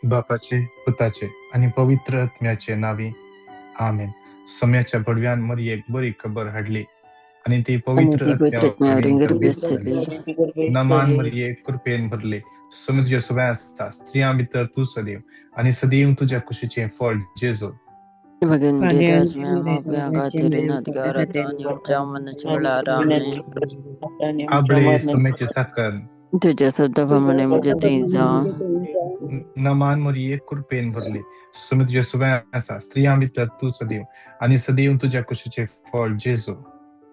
बापाचे, पुताचे आनी पवित्र आत्म्याचे नांवी, आमेन. सोम्याच्या बडव्यान मरियेक बरी खबर हाडली आनी ती आनी पवित्र ती आत्म्या पवित्र आत्म्या वरवीं वरवीं गर्भेस्त गर्भेस्त जाली. जाली. नमान मरिये, कृपेन भरले, सोम्या तुज्या सवंय आसता, स्त्रियां भितर तूं सदैव आनी सदैव तुज्या कुशीचें फळ जेजू. भगवान भाग्यवंती देवाच्या मरिये माप्या देवाची खातीर माय, विनंती आमच्या कर आता खातीर आनी आमच्या मरणाच्या वेळार. आमेन. आबळे सोम्याचें साकर. तुज्या सुद्धा प्रमाणे म्हजें थंय जावं. नमान मरिये, कृपेन भरले, सोम्या तुज्या सवंय आसा, स्त्रियां भितर तूं सदैव आनी सदैव तुज्या कुशीचें फळ जेजू.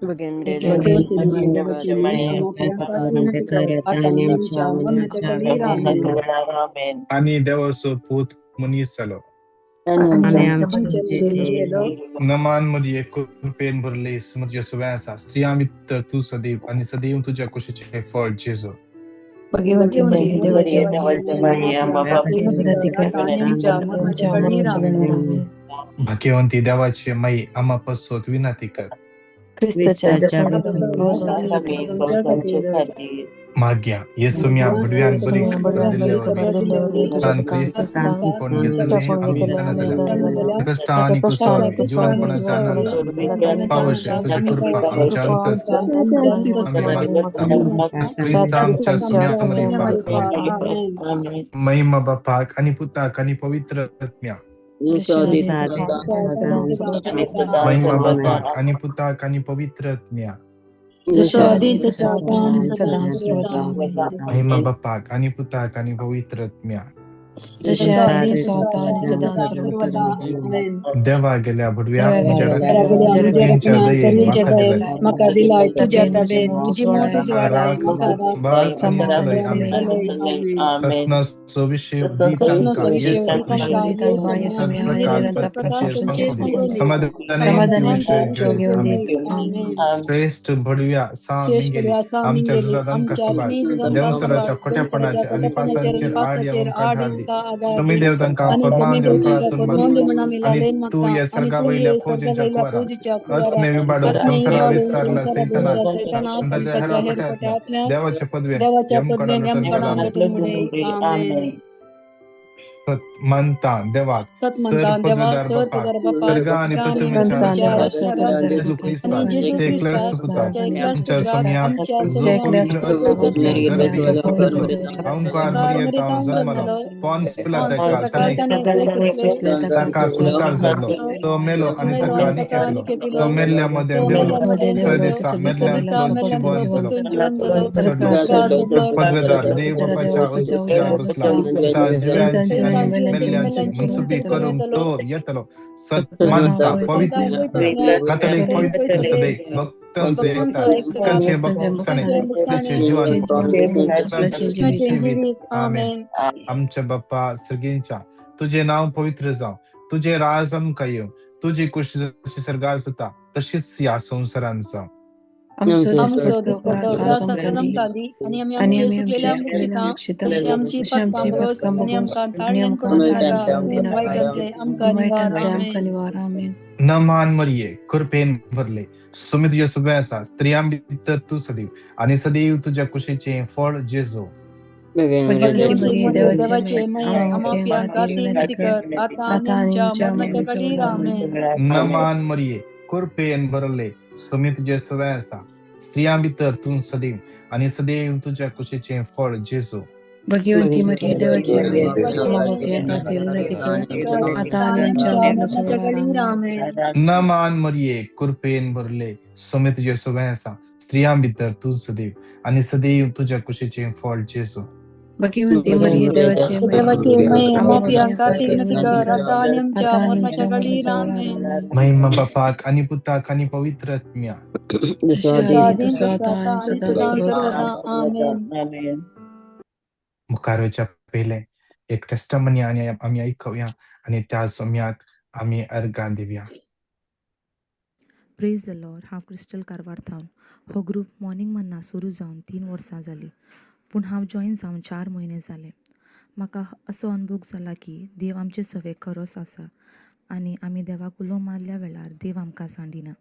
भगवान भाग्यवंती देवाच्या मरिये माप्या देवाची खातीर माय, आमच्या खातीर विनंती कर आता आनी आमच्या मरणाच्या वेळार. आमेन. आनी देवाचो पूत मनीस जालो आनी आनी आमच्या आमच्या जितेलो. नमान मरिये, कृपेन भरले, सोम्या तुज्या सवंय आसा, स्त्रियां भितर तूं सदैव आनी सदैव तुज्या कुशीचें फळ जेजू. भगवंती मरिये देवाची देवाची माय, आमच्या खातीर विनंती विनंती कर कर आता आनी आमच्या मरणाच्या वेळार. आमेन. भाग्यवंती देवाची माई, आमा पासत विनंती कर. क्रिस्ताच्या क्रिस्ताच्या भोवताच्या खातीर. मागया येसुम्या बडव्यान बरी येसुम्या खबर बडव्यान दिल्ले बरी खबर वरवीं दिल्ले वरवीं तुज्या तान पुतान क्रिस्त क्रिस्तान आपोवन तुज्या घेतले आपोवन आमी घेतले जाणा आमी जाल्या जाणा जाल्या कश्टां ताच्या आनी कश्टां आनी कुसावरवीं कुसावरवीं जिवनपणाच्या आनंदान जिवनपणाच्या पावोशें आनंदान तुजी कृपा आमच्या कृपा अंतस आमच्या अंतस आमी आमी मागता. मागता. क्रिस्त आमच्या आमच्या सोम्या सोम्या मरिफात. आमेन. मरिफात. महिमा बापाक आनी पुताक आनी पवित्र आत्म्या. जसो जशी आदीं आदी तसो तसो आतां महिमा बापाक आनी पुताक आनी पवित्र आत्म्या. जसो आदी तसो आतां आनी सदां सर्वदा. आमेन. महिमा बापाक आनी पुताक आनी पवित्र आत्म्या. जशें आदी तसो आतां आनी सदां सर्वदा. आमेन. देवा गेल्या बडव्या देवा म्हज्या गेल्या राखण्या म्हज्या सर्गींच्या दयेन म्हाका दिलाय. म्हाका दिलाय तुज्या ताबेन म्हज्या ताबेन मोग म्हजी मोग वाडाय. राख सांबाळ आनी सांबाळ सलय. आनी आमेन. सलय. आमेन. प्रस्नाचो विशय दी तांकां येसू विश्व दी तांकां येसू प्रकाश निरंतर तांचेर प्रकाश फांकूं तांचेर दी, फांकूं दी, समाधानान ती समाधानान विशय ती घेवं घेवं आमेन. दी. आमेन. श्रेश्ठ बडव्या सा मिंगेली, आमच्या जुजादांका सबार देवसराच्या खोट्यापणाचेर आनी पासांचेर आड येवंक आधार दी. समी देव तांकां फर्मान दिवन फळातून मागता आनी तूं ह्या सर्गा वयल्या फौजेच्या कुवारा आत्मे विबाडून संवसारा विस्तारला सैताना ताच्या हेरा पट्यांतल्या देवाच्या पदवेन देवाच्या यमकडान पदवेन नटून यमकडान घाला. नटून उडय. आमेन. सत मानता देवाक, सत सर म्हणटा देवा, पदवीदार सर बापाक, पदवीदार बापाक, सर्गा आनी सर्गा आनी पृथ्वीच्या पृथ्वीच्या रचणाराक रचणाराक जेजू आनी क्रिस्ताक, जेजू चे क्रिस्ताक, एकल्याच पुताक, च्या एकल्याच आमच्या पुत्राक, सोम्याक, आमच्या जो सोम्याक, पवित्र आत्म्याचे गर्भी सपलो, ओंकार ओंकार मरियेंत मरियेंत जल्मलो, जल्मलो, पॉन्स पॉन्स पिलाताका पिलाताका ताणें ताणें क्रूस सोंसले, ताका क्रुसार चडलो, तो मेलो तो आनी मेलो ताका आनी ताका निकेपिलो, निकेपिलो, तो मेल्ल्या मदें तो देंवलो, मेल्ल्या मदें तिसऱ्या देंवलो, दिसा तिसऱ्या दिसा मेल्ल्यांतलो मेल्ल्यांतलो जिवन जालो, परतून जिवन जालो, चडलो. चडलो. पदवेदार देव बापाच्या उजव्या बसला, तां जिव्यांची आनी मेल्ल्यांची मनसुबी करूंक तो येतलो. सत मानता पवित्र कातोलीक पवित्र सभेक, भक्तांचो एकचार, उदकाचें बक्षाणे, आपल्याचें जीवन, कृष्णाचें जिवीत. जिवीत. आमेन. आमेन. आमच्या बाप्पा सर्गींच्या, तुझे नाव पवित्र जावं, तुझे राज आमकां येवं, तुजी कुशी जशी सर्गार जाता तशीच ह्या संवसारांत जावं. आमचो आमचो दिसपट्टो दिसपट्टो ग्रास ग्रास आमकां आमकां दी आमकां दी आनी आमी आनी आमचे आमी सुकलेल्या आमचे सुकलेल्या मुक्षिता मुक्षिता तशी आमची तशी आमची पथकां भोगोस पथकां आनी भोगोस आमकां आनी ताळण्यान आमकां करूं नाका ताळण्यान करूं पूण दिनाका वायटांतलें आमकां पूण निवार. वायटांतलें आमेन. आमकां निवार. आमेन. नमान मरिये, कृपेन भरले, सुमी तुज्या सुबे आसा, स्त्रियां भितर तूं सदैव आनी सदैव तुज्या कुशीचें फळ जेजू. भगवंती भगवंती मरिये मरिये देवाची देवाचे माय, माय, आमा आमा पापयां पापयां खातीर खातीर विनंती विनंती कर कर आतां आता आनी आनी आमच्या आमच्या मरणाच्या मरणाच्या घडीर. वेळार. आमेन. नमान मरिये, कृपेन भरले, सुमी तुज्या सुबे आसा, स्त्रियां भितर तूं सदैव आनी सदैव तुज्या कुशीचें फळ जेजू. भगवंती मरिये देवाची माय, देवाचे आमा माय, पापयां खातीर विनंती कर विनंती कर आता आतां आनी आनी आमच्या आमच्या मरणाच्या मरणाच्या वेळार. घडीर. आमेन. आमेन. नमान मरिये, कृपेन भरले, सुमी तुज्या सुबे आसा, स्त्रियां भितर तूं सदैव आनी सदैव तुज्या कुशीचें फळ जेजू. भगवंती मरिये देवाची माय, देवाचे माय, आमा आमा पापयां पापयां खातीर खातीर विनंती विनंती कर कर आतां आनी आमच्या आता आनी मरणाच्या आमच्या घडीर. मरणाच्या वेळार. आमेन. आमेन. महिमा बापाक आनी पुताक आनी पवित्र आत्म्या. जसो जशें आदीं आदी आदीं तसो तसो आतां आतां आनी आनी सदां सदां सर्वदा. सर्वदा. आमेन. मुखार वयच्या पयलें एक टेस्टमनी आनी आमी आयकुया आनी त्या सोम्याक आमी अर्गां दिवया. प्रेज the Lord. हांव क्रिस्टल कारवार थावन. हो ग्रूप मॉर्निंग मन्ना सुरू जावन 3 वर्सां जालीं, पूण हांव जॉयन जावन 4 म्हयने जाले. म्हाका असो अनुभव जाला की देव आमचे सवे खरोच आसा आनी आमी देवाक उलो मारल्या वेळार देव आमकां सांडिना.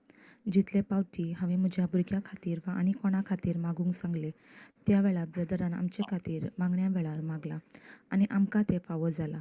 जितले पावटी हांवें म्हज्या भुरग्यां खातीर वा आनी कोणा खातीर मागूंक सांगलें, त्या वेळार ब्रदरान आमचे खातीर मागण्या वेळार मागलां आनी आमकां तें फावो जालां.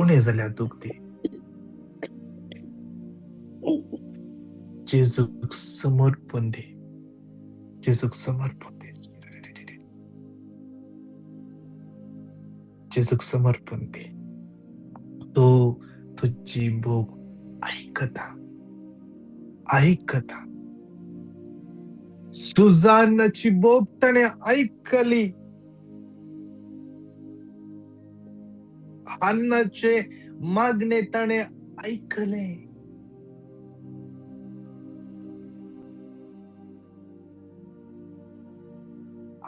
उणें जाल्यार दूख दी. जेजूक समर्पण दी, जेजूक समर्पण दी, जेजूक समर्पण दी. तो तुजी बोब आयकता, आयकता. सुजानाची बोब ताणें आयकली, हान्नाचे मागणे ताणें आयकलें.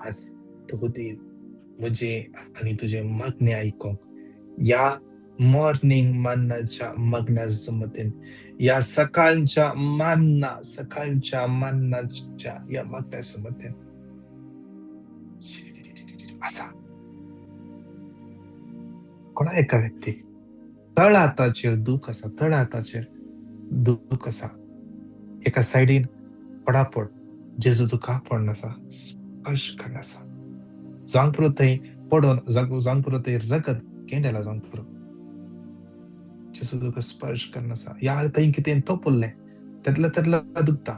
आज तो देव म्हजें आनी तुजें मागणें आयकोंक ह्या मॉर्निंग मान्नाच्या मागण्या जमतीन, ह्या सकाळच्या मान्ना, सकाळच्या मान्नाच्या ह्या मागण्या समतीन आसा. कोणा एका व्यक्तीक तळ हाताचेर दूख आसा, तळ हाताचेर दूख आसा, एका सायडीन पडापड जेजू तुका पडून आसा, स्पर्श करून आसा, जावंक पुरो थंय पडोन, जावंक पुरो थंय रगत केंडेला, जावंक पुरो जेजू तुका स्पर्श करून आसा. ह्या थंय कितें तोपुल्लें तेतला तेतला दुखता,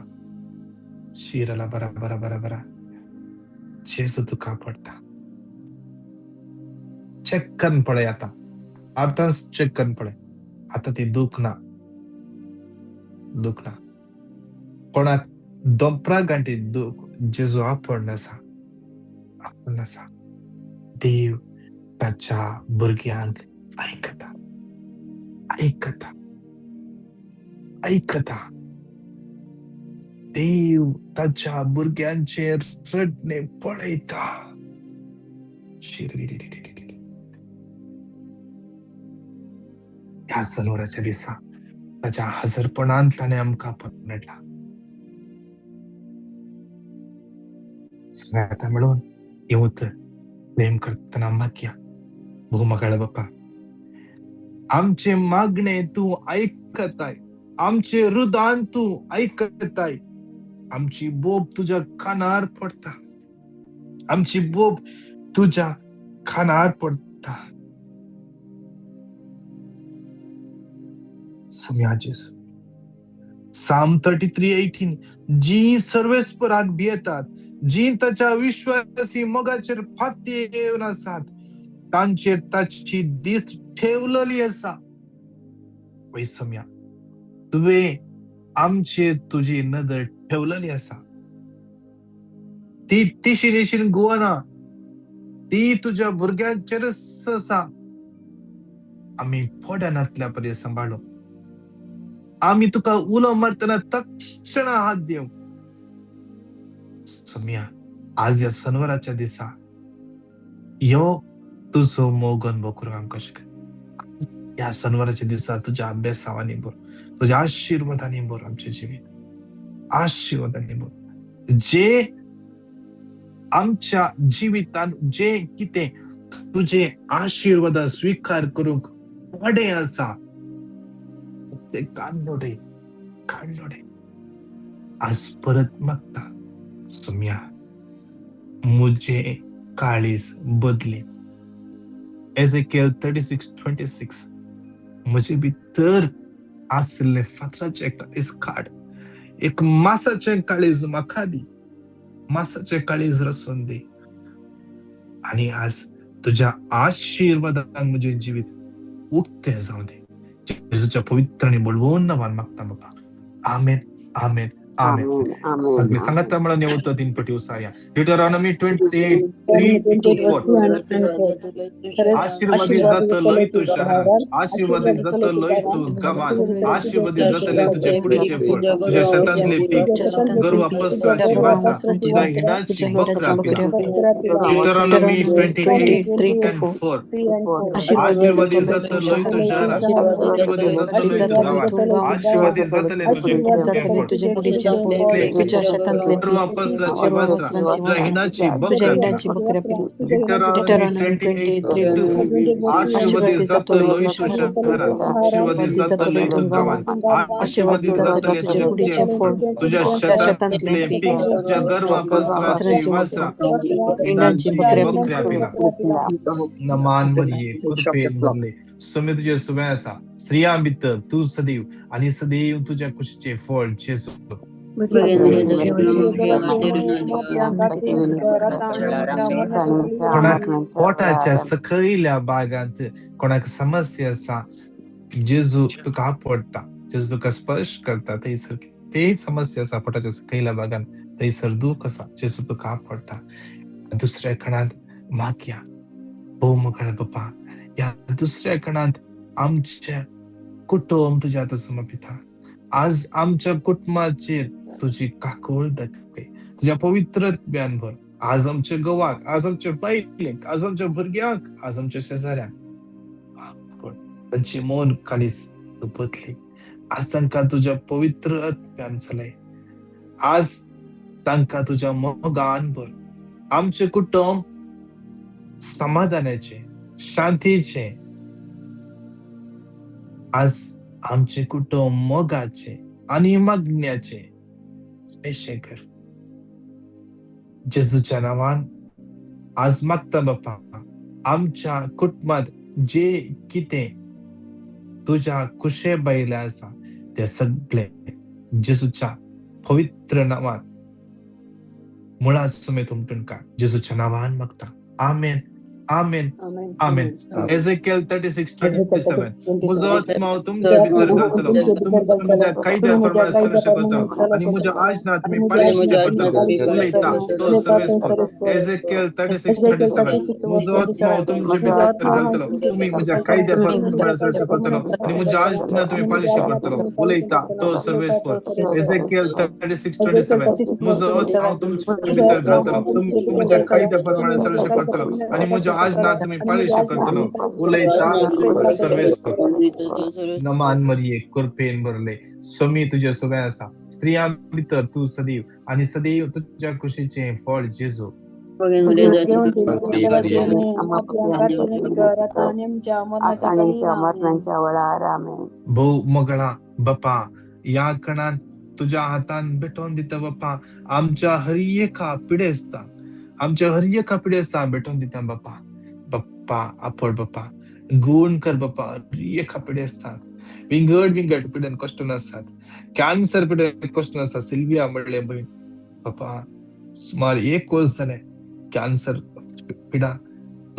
शिरला बरा बरा बरा बरा, जेजू तुका पडटा. चॅक करून पळय आतां, आतांच चॅक करून पळय, आतां ती दूख ना, दूख ना. कोणाक दोंपरा गांठी दूख, जेजू आपोवन आसा, आपोवन आसा. देव ताच्या भुरग्यांक आयकता, आयकता, आयकता. देव ताच्या भुरग्यांचेर रडणे पळयता. ह्या सनवाराच्या दिसा ताच्या हजरपणांत ताणें आमकां परमटला. आतां मेळून हें उतर प्रेम करतना मागया. भोव मागाळ बापा, आमचे मागणे तूं आयकताय, आमचे रुदान तूं आयकताय, आमची बोब तुज्या कानार पडटा, आमची बोब तुज्या कानार पडटा. सोम्या जेजू, साम 33:18, जी सर्वेस्पराक भियेतात, जी ताच्या विश्वासी मोगाचेर फाती येवन आसात, तांचेर ताची दीस ठेवलेली आसा. वय सोम्या, तुवें आमचेर तुजी नदर ठेवलेली आसा. ती तिशी निशीन गुवना, ती तुज्या भुरग्यांचेरच आसा. आमी पडनातल्या पर्यंत सांबाळू, आमी तुका उलो मारतना तक्षणा हात दिवं. सोम्या, आज ह्या सनवाराच्या दिसा यो तुजो मोग अनुभव करूंक आमकां शिकय. ह्या सनवाराच्या दिसा तुज्या अभ्यासांनी भर, तुज्या आशिर्वादांनी भर आमचें जिवीत, आशिर्वादांनी भर. जे आमच्या जिवितांत जे कितें तुजे आशिर्वाद स्विकार करूंक अडें आसा ते काडलोडे, काडलोडे. आज परत मागता सोम्या, म्हजें काळीज बदली. एजेकियल 36:26, म्हजे भितर आशिल्लें फातराचें काळीज काड, एक मासाचें काळीज म्हाका दी, मासाचें काळीज रसून दी. आनी आज तुज्या आशिर्वादान म्हजें जिवीत उक्तें जावं दी. जेजूच्या पवित्र आनी बळवंत नांवान मागता बाबा, आमेन, आमेन, आमेन. सगळे सांगाता म्हणून येवतो तीन पटी उसाया. Deuteronomy 28:3 to 4. आशीर्वादित जातलोय तूं शहरान, आशीर्वादित जातलोय तूं गांवान, आशीर्वादित जातले तुजे कुडीचे फळ, तुज्या शेतांतले पीक, गोरवां पसराची वासा, तुज्या हिणाची बकरा पिलां. Deuteronomy 28:3 and 4. आशीर्वादित जातलोय तूं शहरान, आशीर्वादित जातलोय तूं गांवान, आशीर्वादित जातले तुजे कुडीचे फळ, शेतांतले पीक, तुझ्या शेतांतले पीक, गोरवां पसराची गोरवां वासरां, वस्त्रांची तुज्या वस्त्रां, हिंडाची तुझ्या बकऱ्या हिंडाची पिलां. बकऱ्या पिलां. डिटरॉनॉमी डिटरॉनॉमी 28:2 28:2. आशीर्वादी आशीर्वादी जातलो जातलो तूं तूं शहरांत, शहरांत, आशीर्वादी आशीर्वादी जातलो जातलो तूं तूं गांवांत, गांवांत, आशीर्वादी आशीर्वादी जातलें जातलें तुजें तुजें कुडीचें फळ, फळ, तुज्या तुझ्या शेतांतलें शेतांतलें पीक, पीक, तुज्या गोरवां पसराची वस्त्रांची वासरां, वस्त्रां, हिंडांची हिंडांची बकऱ्या बकऱ्या पिलां. पिलां. नमान मरिये, कृपेन भरले, स्वामी तुजे सुवें आसा, स्त्रियां भितर तूं सदैव आनी सदैव तुज्या कुशीचें फळ जेजू. कोणाक पोटाच्या सकयल्या भागांत कोणाक समस्या आसा, जेजू तुका आपडटा, जेजू तुका स्पर्श करता. थंयसर तेच समस्या आसा पोटाच्या सकयल्या भागांत, थंयसर दूख आसा, जेजू तुका आपडटा. दुसऱ्या खणांत मागया, भोव मुखार बापा, ह्या दुसऱ्या खणांत आमचें कुटुंब तुज्या हातांत समर्पिता. आज आमच्या कुटुंबाचेर तुजी काकूळ दाखय, तुज्या पवित्र ज्ञान भर. आज आमच्या घोवाक, आज आमच्या बायलेक, आज आमच्या भुरग्यांक, आज आमच्या शेजाऱ्यांक तांची मन काळीज तूं बदली. आज तांकां तुज्या पवित्र आत्म्यान चलय, आज तांकां तुज्या मोगान भर. आमचें कुटुंब समाधानाचें, शांतीचें, आज आमचें कुटुंब मोगाचें आनी मागण्याचें अशें कर. जेजूच्या नांवान आज मागता बापा, आमच्या कुटुंबांत जे कितें तुज्या कुशे भायलें आसा तें सगळें जेजूच्या पवित्र नांवान मुळा समेत उमटून काड. जेजूच्या नांवान मागता, आमेन, आमेन, आमेन. एझेकियल 36:27. म्हजो आत्मा तुमचे भितर घालतलो, तुमी म्हज्या कायद्या प्रमाणे चलशे करतलो आनी म्हज्या आज्ञा तुमी पाळिशे करतलो. उलयता तो सर्वेस्पर. एझेकियल 36:27. म्हजो आत्मा तुमचे भितर घालतलो, तुमी म्हज्या कायद्या प्रमाणे चलशे करतलो आनी म्हज्या आज्ञा तुमी पाळिशे करतलो. उलयता तो सर्वेस्पर. एझेकियल 36:27. म्हजो आत्मा तुमचे भितर घालतलो, तुमी म्हज्या कायद्या प्रमाणे चलशे करतलो आनी म्हज्या आज्ञा तुमी पाळिशे करतलो. उलयता सर्वेस्पर. नमान मरिये, कृपेन भरले, स्वामी तुजे सुवें आसा, स्त्रियां भितर तूं सदैव आनी सदैव तुज्या कुशीचें फळ जेजू. भोव मोगळा बापा, ह्या कणान तुज्या हातान भेटोवन दिता बापा, आमच्या हर एका पिडेस्ताक, आमच्या हर एका पिडेस्ताक भेटोवन दिता बापा. बाप्पा आपड बापा, गुण कर बापा हर एका पिडेस्ताक. विंगड विंगड पिडेन कश्ट आसात, कॅन्सर पिडेन कश्ट आसा. सिल्विया म्हणलें भयण बापा, सुमार एक वर्स जालें कॅन्सर पिडा,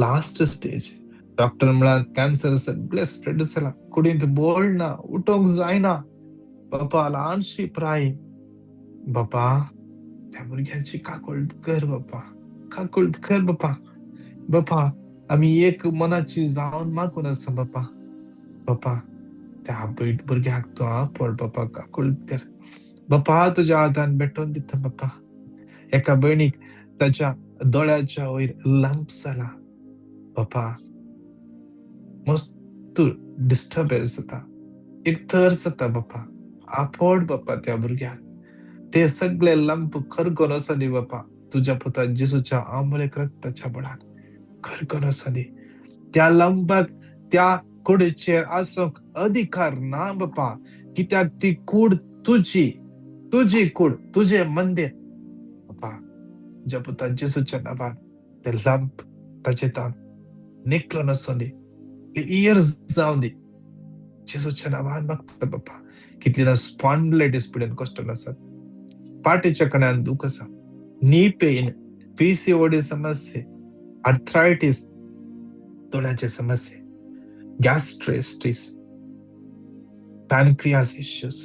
लास्ट स्टेज. डॉक्टर म्हळ्यार कॅन्सर सगळें स्प्रेड जाला, कुडींत बोळ ना, उठोंक जायना बापा, ल्हानशी प्राय बापा. त्या भुरग्यांची काकूळ कर बापा, काकूळ कर बापा. बापा आमी एक मनाची जावन मागून आसा बापा. बापा त्या भुरग्याक तूं आपड बापा, काकूळ कर बापा, तुज्या हातान भेटोवन दिता बापा. एका भयणीक ताच्या दोळ्याच्या वयर लंप जाला बापा, मस्त डिस्टर्बन्स जाता, एक थर जाता बापा. आपड बापा त्या भुरग्याक, ते सगळे लंप खरगोन वचों दी बापा, तुज्या पुता जेजूच्या अमूल्य रक्ताच्या बळान खरगोन वचों दी. त्या लंपाक त्या कुडीचेर आसूंक अधिकार ना बापा, कित्याक ती कूड तुजी, तुजी कूड, तुजें मंदीर बापा. तुज्या पुता जेजूच्या नांवान ते लंप ताचे तान निकलोन वचों दी, क्लियर जावं दी जेजूच्या नांवान मागता बापा. कितली ना स्पॉन्डिलायटीस पिडेन कश्ट आसात, पाटीच्या कण्यान दूख आसा, नी पेन, पीसीओडी समस्या, आर्थरायटीस, दोळ्याचे समस्या, गॅस्ट्रायटिस, पॅनक्रियास इश्यूज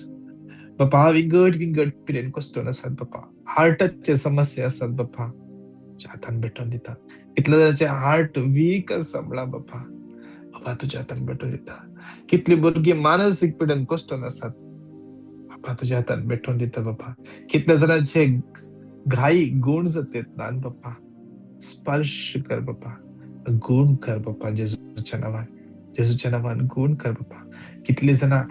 बापा, विंगड विंगड पिडेन कश्ट आसात बापा. हार्टाचे समस्या आसात बापा, तुज्या हातान भेटोवन दिता. कितले जाणांचे हार्ट वीक आसा म्हणला बापा, बाबा तुज्या हातान भेटोवन दिता. कितली भुरगीं मानसीक पिडेन कश्ट आसात बापा, तुज्या हातान भेटोवन दिता बापा. कितल्या जाणांचे घाई गुण जातात ना बापा, स्पर्श कर बापा, गुण कर बापा, जेजूच्या नांवान, जेजूच्या नांवान गुण कर बापा. कितली जाणां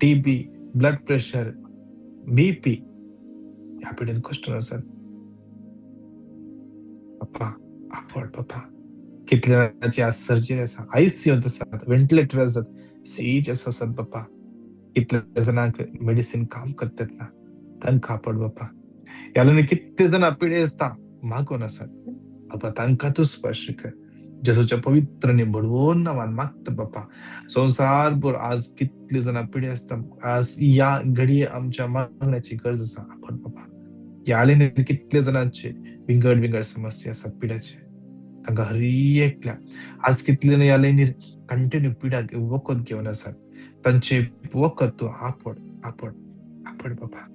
टीबी, ब्लड प्रेशर, बीपी ह्या पिडेन कश्टून आसात बाप्पा, आपड बाप्पा. कितल्या जाणांची आज सर्जरी आसा, आयसीयूंत आसात, व्हेंटिलेटर आसात, सिरियस आसात बाप्पा. कितल्या जाणांक मेडिसीन काम करतात ना, तांकां आपड बाप्पा. ह्या लोकांनी कितले जाणां पिडे आसता मागून आसात बाप्पा, तांकां तूं स्पर्श कर. जेजूच्या पवित्र आनी बडवोन नांवान मागता बाप्पा. संवसारभर आज कितले जाणां पिडे आसता, आज ह्या घडये आमच्या मागण्याची गरज आसा, आपड बाप्पा. ह्या आलेने कितले जाणांचे विंगड विंगड समस्या आसात पिड्याचे, तांकां हर एकल्या आज कितले जाणां ह्या लायनीर कंटिन्यू पिडा वखद घेवन आसात, तांचे वखद तूं आपड आपड आपड बाबा.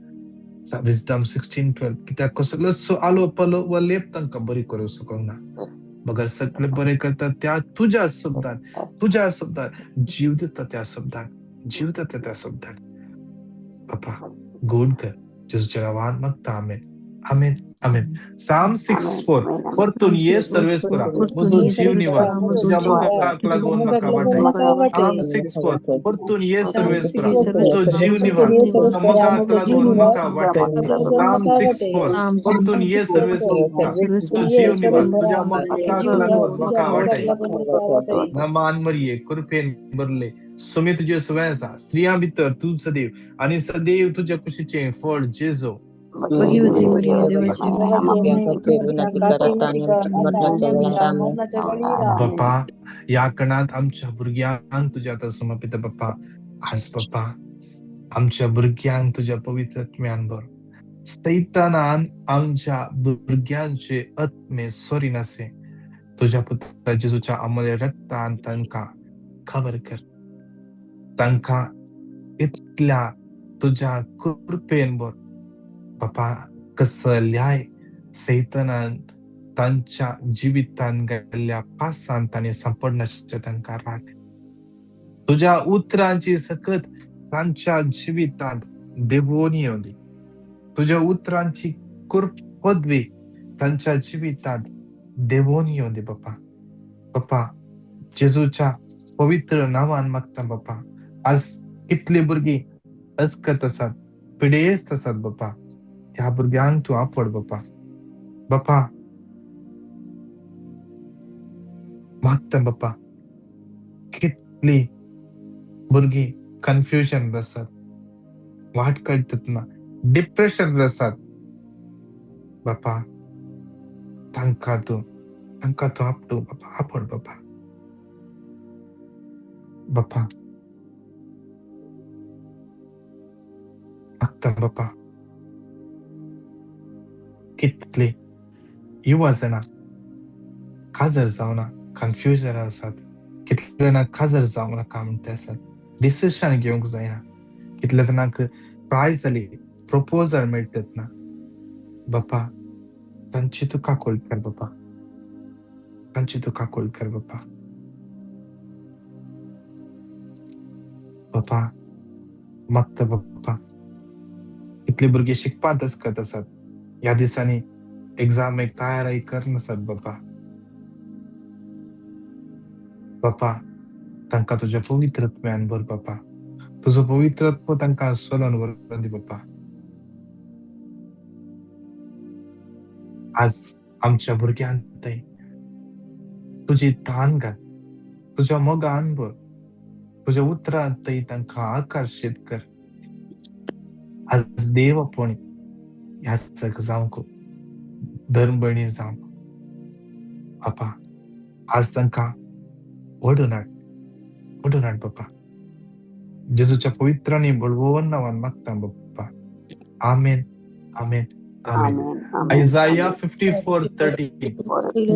विजडम 16:12, कित्याक कसलोच आलो पालो वा लेप तांकां बरी करूंक शकना, बगर सगळे बरे करता त्या तुज्या शब्दान, तुज्या शब्दान जीव दिता, त्या शब्दान जीव दिता, त्या शब्दान बापा गोड कर. जेजूच्या नांवान मागता, आमेन आमेन आमेन. साम 6:4, परतून ये सर्वेस्परा म्हजो जीव निवार, तुज्या मोगाक लागून म्हाका वाटय. साम 6:4, परतून ये सर्वेस्परा म्हजो जीव निवार, तुज्या मोगाक लागून म्हाका वाटय. साम 6:4, परतून ये सर्वेस्परा म्हजो जीव निवार, तुज्या मोगाक लागून म्हाका वाटय. नमान मरिये, कृपेन भरले, सुमी तुजे सुवें आसा, स्त्रियां भितर तूं सदैव आनी सदैव तुज्या कुशीचें फळ जेजू. भगवती मरिये, देवाची बाप्पा, ह्या कणांत आमच्या भुरग्यांक तुज्या आतां समर्पिता बाप्पा. आज बाप्पा आमच्या भुरग्यांक तुज्या पवित्र आत्म्यान भर. सैतानान आमच्या भुरग्यांचे आत्मे सोरिनासे, तुज्या पुता जेजूच्या अमूल्य रक्तान तांकां खबर कर. तांकां इतल्या तुज्या कृपेन भर बापा, कसल्याय सैतानान तांच्या जिवितान गेल्ल्या पासान तांणी सांपडनासचें तांकां राख. तुज्या उतरांची सकत तांच्या जिवितांत देवोन येवं दी. तुज्या उतरांची पदवी तांच्या जिवितांत देवोन येवं दी बापा. बापा जेजूच्या पवित्र नांवान मागता बापा. आज कितली भुरगीं अचकत आसात, पिडेस्त आसात बापा, त्या भुरग्यांक तूं आपड बापा. बापा मागता बापा, कितली भुरगीं कन्फ्युजन आसात, वाट कळटात ना, डिप्रेशन आसात बापा, तांकां तूं आपडू बापा, आपड बापा. बापा मागता बापा, कितले युवा जाणां काजर जावना, कन्फ्युजन आसात, कितले जाणां काजर जावंक नाका म्हणटा आसात, डिसिशन घेवंक जायना, कितल्या जाणांक प्राय जाली, प्रपोजल मेळटत ना बापा, तांची तूं काकूळ कर बापा, तांची तूं काकूळ कर बापा. बापा मागता बापा, कितली भुरगीं शिकपांत आसकत आसात, ह्या दिसांनी एग्जामेक तयारी करनासात बापा. बापा तांकां तुज्या पवित्र आत्म्यान भर बापा, तुजो पवित्र आत्मो तांकां सोलोन व्हरून दी बापा. आज आमच्या भुरग्यांक थंय तुजी तान घाल, तुज्या मोगान भर, तुज्या उतरांत थंय तांकां आकर्शीत कर. आज देव आपोवणी याचक जावंक, धर्मभयणी जावंक बापा, आज तांकां ओडून हाड, ओडून हाड बापा. जेजूच्या पवित्र आनी बळवंत नांवान मागता बापा, आमेन आमेन आमेन. आयजाया 54:13,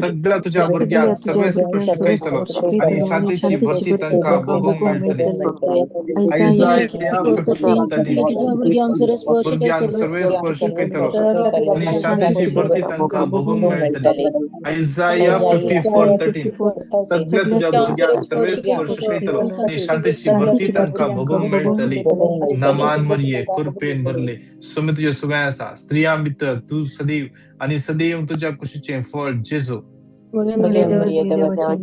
सगळ्या तुझ्या भुरग्यांक सर्वेस्पर शिकयतलो आनी शांतीची भरती तांकां भोगूंक मेळटली. आयजाया 54:13, भुरग्यांक सर्वेस्पर शिकयतलो आनी शांतीची भरती तांकां भोगूंक मेळटली. आयजाया 54:13, सगळ्या तुझ्या भुरग्यांक सर्वेस्पर शिकयतलो आनी शांतीची भरती तांकां भोगूंक मेळटली. नमान मरिये, कृपेन भरले, सुमी तुजे सुवें आसा, स्त्रियां भितर तूं सदैव आनी सदैव तुज्या कुशीचें फळ जेजू. बघेन मरिये देवाचे आता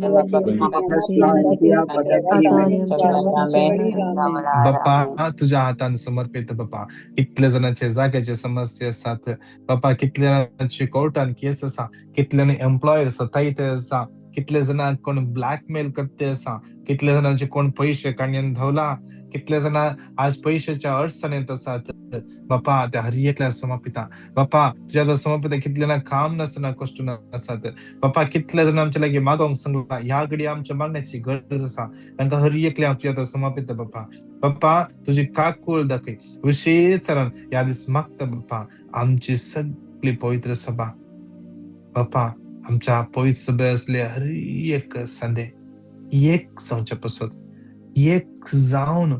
आणि आमच्या मरणाच्या वेळार आमेन. बाप्पा तुझ्या हातान समर्पित बाप्पा कितल्या जणांचे जाग्याचे समस्या आसात बाप्पा, कितल्या जणांचे कोर्टान केस आसा, कितल्यांनी एम्प्लॉयर सतायत आसा, कितले जाणांक कोण ब्लॅकमेल करते आसा, कितले जाणांचे कोण पयशे काडून धांवला, कितले जाणां आज पयशाच्या अडचणीत आसात बाप्पा, त्या हर एकल्या समर्पिता बाप्पा तुझ्या हातान समर्पिता. कितले जाणां काम नासतना कश्ट आसात बाप्पा, कितले जाणां आमच्या लागीं मागोंक सांगला, ह्या घडी आमच्या मागण्याची गरज आसा, तांकां हर एकल्या तुझ्या हातान समर्पिता बाप्पा. बाप्पा तुझी काकूळ दाखय विशेष तरान ह्या दीस मागता बाप्पा. आमची सगळी पवित्र सभा बाप्पा, आमच्या पवित्र सभे असले हर एक संदे एक जावच्या पासत, एक जावन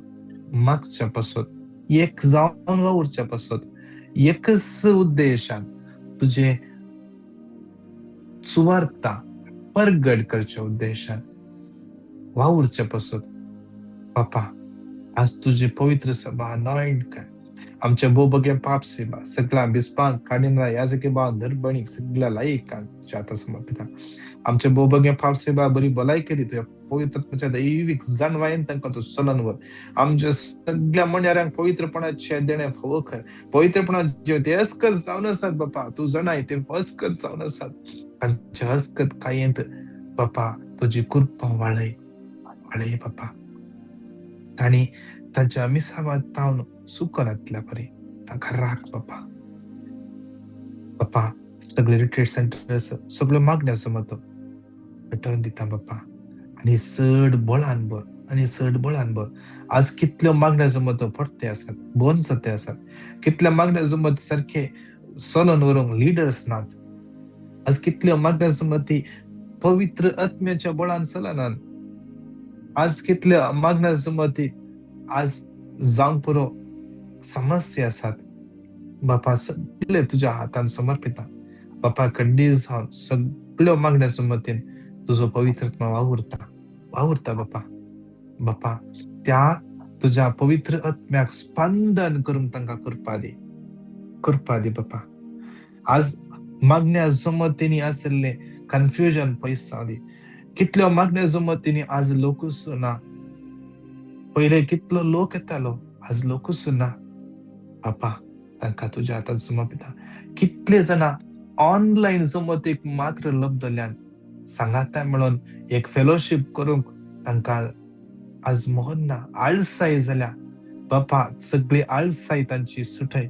मागच्या पासत, एक जावन वावुरच्या पासत, एकच उद्देशान तुझे सुवार्ता परगट करच्या उद्देशान वावुरच्या पासत बापा आज तुझी पवित्र सभा अनॉइंट कर. आमच्या बोबगे पाप सेवा सगळा बिस्पांक काडिंद्रा याजके बा धरबणीक सगळ्या लायकांक तुझ्या हातात समर्पिता. आमच्या बोबगे पाप सेवा बरी भलायकी दी तुझ्या पवित्र दैवीक जाणवायेन तांकां तूं चलन व्हर. आमच्या सगळ्या म्हणयाऱ्यांक पवित्रपणाचे देणे फावो कर. पवित्रपणाचे ते अस्कत जावन आसात बापा, तूं जाणाय ते अस्कत जावन आसात. तांच्या अस्कत कायेंत बापा तुजी कृपा वाळय वाळय बापा. तांणी तांच्या मिसावात तावन सुकनातल्या परी तांकां राख बापा. बापा सगळे रिट्रीट सेंटर्स सगळ्यो मागण्यो समत पेटोवन दिता बापा, आनी चड बळान भर आनी चड बळान भर. आज कितल्यो मागण्यो जमत पडते आसात, बंद जाते आसात, कितल्या मागण्यो जमत सारखे चलोवन व्हरूंक लिडर्स नात. आज कितल्यो मागण्यो जमती पवित्र आत्म्याच्या बळान चलनात. आज कितल्यो मागण्यो जमती आज जावंक पुरो समस्या आसात बापा, सगळे तुज्या हातान समर्पिता बापा. खंडीत जावन सगळ्यो मागण्यो जमतीन तुजो पवित्र आत्मा वावुरता वावुरता बापा. बापा त्या तुज्या पवित्र आत्म्याक स्पंदन करूंक तांकां कृपा दी, कृपा दी बापा. आज मागण्या जमतींनी आशिल्लें कन्फ्युजन पयस जावं दी. कितल्यो मागण्यो जमतींनी आज लोकूच ना, पयले कितलो लोक येतालो आज लोकूच ना बापा, तांकां तुज्या हातान समर्पिता. कितले जाणां ऑनलायन जमतीक मात्र लब्धल्यान सांगाता म्हणून एक फेलोशीप करूंक तांकां आज मोहन ना, आळसाय जाल्या बापा, सगळी आळसाय तांची सुटय.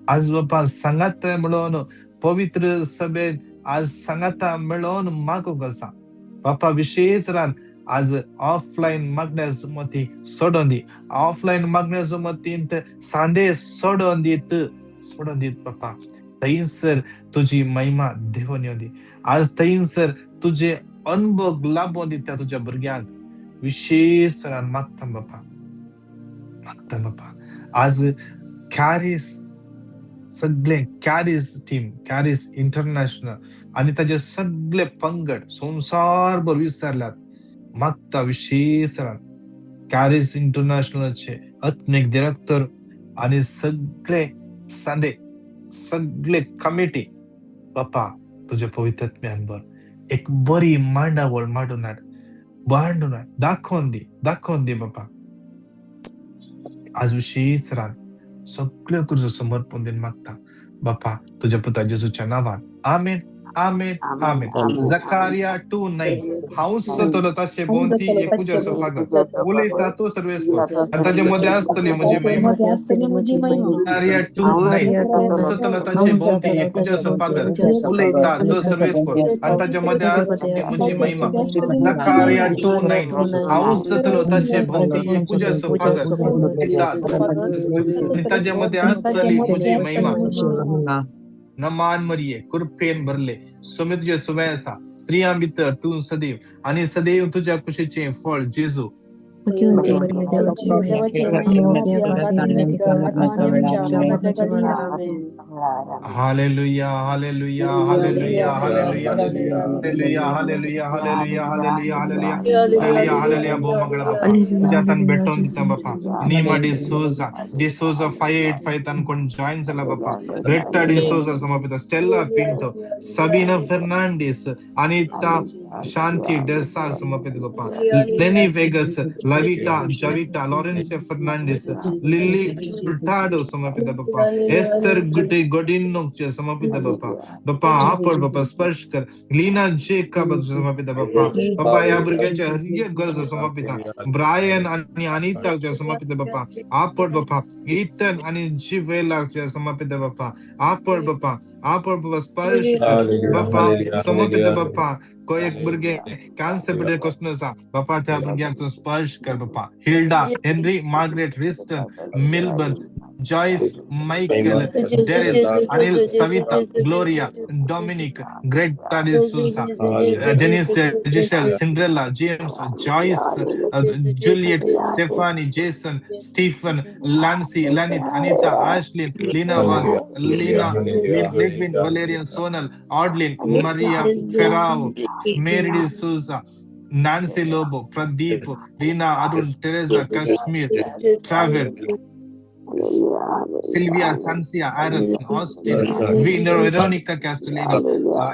आज बापा सांगाता म्हणून पवित्र सभेन आज सांगाता मेळोवन मागूंक आसा बापा. विशेष रान आज ऑफलायन मागण्या जमती सोडून दी, ऑफलायन मागण्या जमतींत सांदे सोडून दीत, सोडून दीत बापा. थंयसर तुजी महिमा देवून येवं दी. आज थंयसर तुजे अनुभव लाभोवन दी त्या तुज्या भुरग्यांक विशेष रान मागता बापा, मागता बापा. आज कॅरीस सगळे कॅरीस टीम, कॅरीस इंटरनॅशनल आनी ताजे सगळे पंगड संवसारभर विसरल्यात मागता विशेष रान कॅरीस इंटरनॅशनलचे आत्मीक डिरेक्टर आनी सगळे सांदे सगळे कमिटी बापा तुझ्या पवित्र आत्म्यान भर. एक बरी मांडावळ मांडून हाड, मांडून हाड, दाखोवन दी, दाखोवन दी बापा. आज विशेष रान सगळ्यो गरजो समर्पण दिवन मागता बापा तुझ्या पुता जेजूच्या नांवान. आमेन, आमेन, आमेन. जकारिया 2:9 हांवच जातलो ताचे भोंवती एक उज्याचो फागर उलयता तो सर्वेस्पर आनी ताजे मदें आसतली म्हजी महिमा. जकारिया 2:9 जातलो ताचे भोंवती एक उज्याचो फागर उलयता तो सर्वेस्पर आनी ताजे मदें आसतली म्हजी महिमा. जकारिया 2:9 हांवच जातलो ताचे भोंवती एक उज्याचो फागर उलयता आनी ताजे मदें आसतली म्हजी महिमा. नमान मरिये कृपेन भरले, स्वामी तुजे सुवें आसा, स्त्रियां भितर तूं सदैव आनी सदैव तुज्या कुशीचें फळ जेजू मुख्यमंत्री मरिया देवाची माई, आमी पापयां खातीर विनंती कर आतां आनी आमच्या मरणाच्या वेळार. आमेन. Hallelujah, hallelujah, hallelujah, hallelujah, hallelujah, hallelujah, hallelujah, hallelujah, hallelujah, hallelujah, hallelujah. भो मंगळ बाप्पा, तुझ्या हातान भेटोवन दिता बाप्पा. नीमा डिसोजा, डिसोजा 585 तान कोण जॉईन जाला बाप्पा. ग्रेटा डिसोजा समर्पिता, स्टेला पिंटो, सबीना फेर्नांडिस, अनिता शांती डेसा समर्पित बाप्पा. Lenny Vegas, Lavita Javita, Laurencia Fernandes, Lily Hurtado समर्पित बाप्पा. एस्तर गोडिनो समर्पित बाप्पा. बाप्पा आपड बाप्पा, स्पर्श कर. लीना जेकब समर्पित बाप्पा. बाप्पा ह्या भुरग्याच्या हर एक गरज समर्पित. ब्रायन आणि अनिता समर्पित बाप्पा. आपड बाप्पा. इथन आणि जिवेला समर्पित बाप्पा. आपड बाप्पा, आपड बाप्पा, स्पर्श कर बाप्पा. समर्पित बाप्पा. कोई एक भुरगे कॅन्सर पिडेल क्वेश्चन आसा बाप्पा, त्या भुरग्यांक तूं स्पर्श कर बाप्पा. Hilda, Henry, Margaret, Riston, Milburn, Joyce, Michael, Daryl, Anil, Savita, Gloria, Dominic, Greta D'Souza, Janice, Giselle, Cinderella, James, Joyce, Juliet, Stephanie, Jason, Stephen, Lancy, Lanith, Anita, Ashlyn, Lina Vaz, Lina, Lidwin, Valerian, Sonal, Audlin, Maria Ferrao, Mary D'Souza, Nancy Lobo, Pradeep, Reena, Arun, Teresa, Kashmir, Travel, Sylvia, Sancia, Aaron, Austin, Veronica Castellino,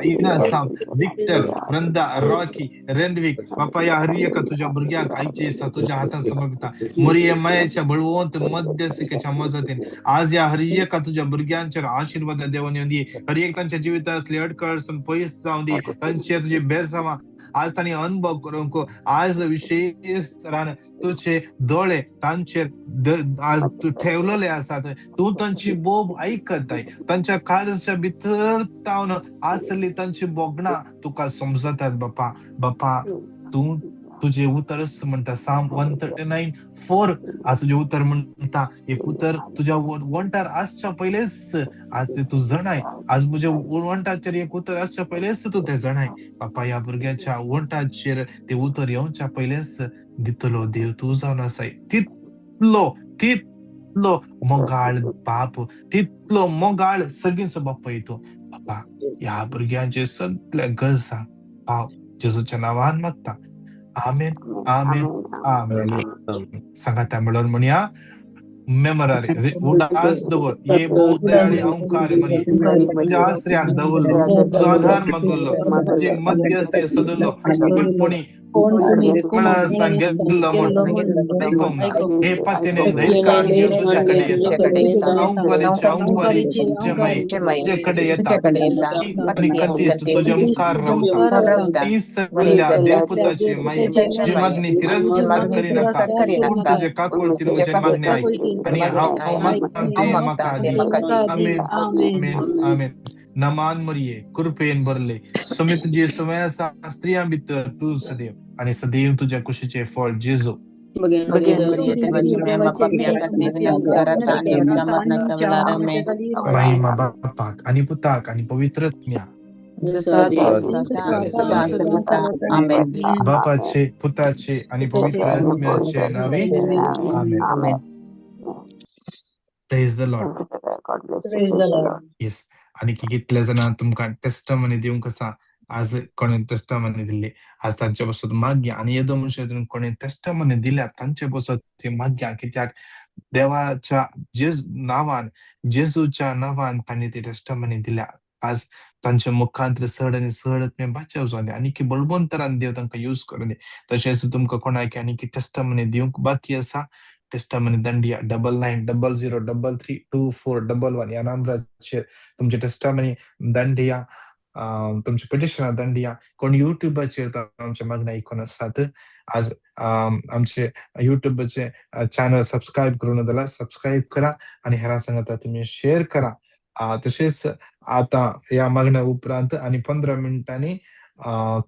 Ina Sam, Victor, Brenda, Rocky, Renwick. बापा, या हर एका तुझ्या भुरग्याक आयचे दिसा तुझ्या हातान समर्पिता. मरिये मायेच्या बळवंत मध्यस्थीकेच्या मजतीन आज या हर एका तुझ्या भुरग्यांचेर आशीर्वाद देवन येवन दी. हर एक तांच्या जिवितांत असली अडकळ पयस जावन दी. तांचे तुजे बेसांवां आज तांणी अनुभव करूंक आज विशेष तरान तुझे दोळे तांचेर आज तूं ठेवलेले आसात. तूं तांची बोब आयकताय. तांच्या काळजाच्या भितर तावन आसली तांची भोगणां तुका समजतात बापा. बापा, तूं तुझे उतरच म्हणटा, Psalm 139:4, आज तुझे उतर म्हणटा, एक उतर तुझ्या वंठार आसच्या पयलेच आज ते तूं जणाय. आज म्हज्या वंठाचेर एक उतर आसच्या पयलेच तूं ते जणाय बापा. ह्या भुरग्याच्या वंठाचेर ते उतर येवच्या पयलेच दितलो देव तूं जावन आसाय. तितलो तितलो मोगाळ बाप, तितलो मोगाळ सगळींचो बापूय तूं बापा. ह्या भुरग्यांचे सगळ्या गरजां पाव, जेजूच्या नांवान मागता, आमेन, आमेन, आमेन. सांगाता म्हणून म्हणया, मेमोरारे उडास दवर ये भोव दयाळी अंकार मरिये, तुझ्या आसऱ्याक दवरलो, तुजो आधार मागल्लो, तुजी मध्यस्थ सदुल्लो, कोणपणी सांगितलं म्हूण आयकोंक ना. हे पातेने धैर्यान घेवन तुजे कडेन येता. अंकारीचे अंकारी तुजे माई तुजे कडेन येता. आनी कतीस तुज्या मुखार रावता. ती सगल्या देवपुताची माई, तुजी मागणी तिरस्कार करिनाका, पूण तुजे काकुळतीन म्हजें मागणें आयक आनी हांव मागतां तें म्हाका दी. आमेन, आमेन, आमेन. नमान मरिये, कृपेन भरले, स्वामी तुजी समय आसा. स्त्रियां भितर तूं सदैव आनी सदैव तुज्या कुशीचें फळ जेजू. महिमा बापाक आनी पुताक आनी पवित्र आत्म्या. बापाचे, पुताचे आनी पवित्र आत्म्याचे नावे, आमेन. Praise the Lord. Praise the Lord. Yes, आनी कितले जाणां तुमकां टेस्टमनी दिवंक आसा. आज कोणें टेस्टमनी दिल्ली, आज तांचे पासत मागया. आनी येदो मनशां कोणें टेस्टमनी दिल्या तांचे पासत ती मागया, कित्याक देवाच्या जेज नांवान, जेजूच्या नांवान तांणी ती टेस्टमनी दिल्या. आज तांच्या मुखांत चड आनी चड तुमी बाचाव जावन दी आनी बळवंतरान देव तांकां यूज करून दी. तशेंच तुमकां कोणाक आनी टेस्टमनी दिवंक बाकी आसा, टेस्टमनी दंडिया 9900332411 ह्या नंबराचेर तुमचे टेस्टमनी दंडिया, तुमचे पिटिशनां दंडिया. कोण युट्यूबाचेर आमचे मागणें आयकून आसात, आज आमचे युट्यूबाचे चॅनल सबस्क्रायब करून जाल्यार सबस्क्रायब करा आनी हेरां सांगाता तुमी शेअर करा. तशेंच आतां ह्या मागण्या उपरांत आनी 15 मिनटांनी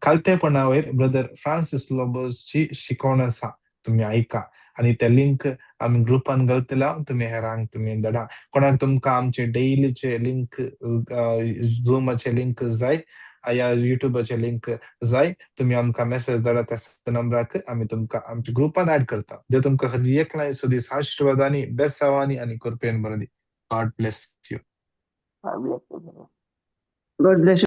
खालतेपणा वयर ब्रदर फ्रांसीस लोबोसची शिकवण आसा, तुमी आयका आनी ते लिंक आमी ग्रुपान घालतले, तुमी हेरांक तुमी धाडा. कोणाक तुमकां आमचे डेलीचे लिंक, झुमाचे लिंक जाय, ह्या युट्यूबाचे लिंक जाय, तुमी आमकां मेसेज धाडा त्या नंबराक, आमी तुमकां आमच्या ग्रुपान ऍड करता. देव तुमकां हर एकलाय सुदीस आशिर्वादांनी, बेसावांनी आनी कृपेन बरो दी. God bless you. God bless you. God bless you.